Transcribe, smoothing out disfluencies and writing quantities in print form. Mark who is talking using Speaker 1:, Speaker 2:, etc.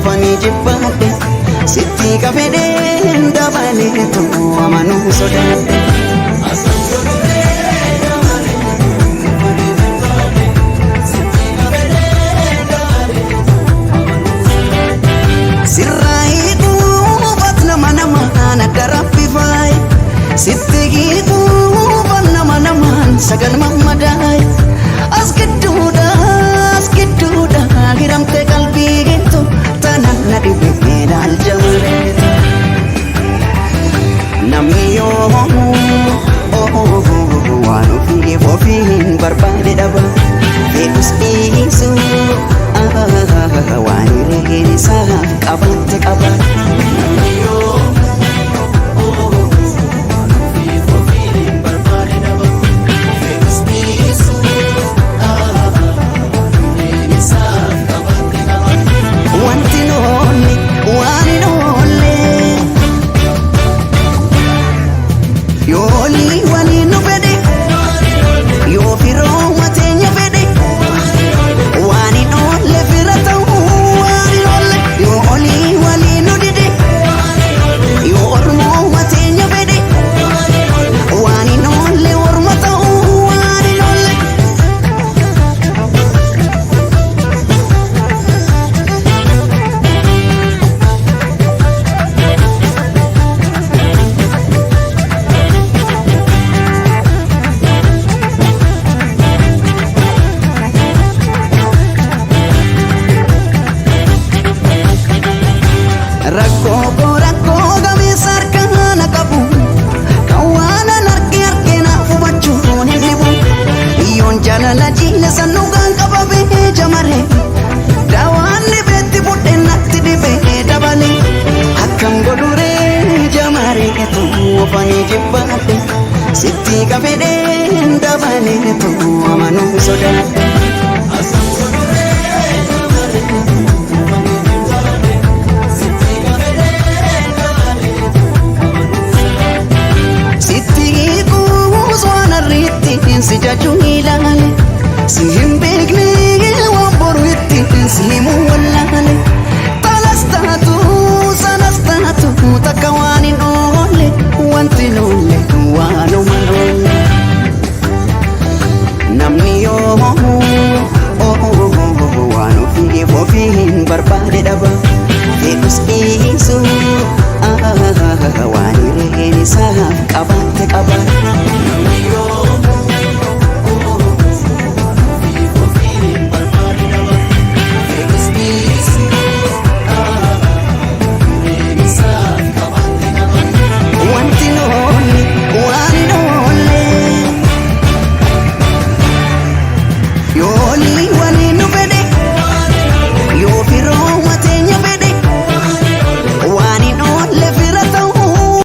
Speaker 1: Ofanii jibbaadhe sitti qabedheen dabaleetu amanuu sodaadhe. Sirraa hiikuufat nama namaan akka rabbi faaye sitti hiikuufat nama namaan sagal mammadaaye as gidduudha as gidduudha hiramte qalbii geettu tanan na dhibe ilaal jamareetu. Namni yoomuu waan ofiif ofii hin barbaade dhaba fedhus dhiisu waan hireen isaa qabatte qaba. Namni yoomuu waan ofiif ofii hin barbaade dhaba fedhus dhiisu waan hireen isaa qabatte qaba. Wanti noonni waan hin oolle. Yooli waliin nu fedhe yoo firooma teenya fedhe waan hin oolle fira ta'uu waan hin oolle yoo olii waliin nu dide yoo ormooma teenya fedhe waan hin oolle orma ta'uu waan hin oolle. Rakkoo koo rakkoo gameessa harkaa na qabu kan waan an arge arge naaf hubachuun hin dhibu yoon jaalala jiila sannuuqaan qabamee jamare daawaan dhibeetti fudhe natti dhibee dabale akkam godhuree jamareetu ofanii jibbaadhe sitti qabedheen dabaleetu amanuu sodaadhe. Sitti hiikuus waan arriitti si jajuu ilaale si hin beekne waan boru itti si himuu wallaale talas taatu sanas taatu takka waan hin oolle wanti hin oolle waanuma hin oolle. Namni yoomuu waan ofiif ofii hin barbaade dhaba fedhus dhiisu waan hireen isaa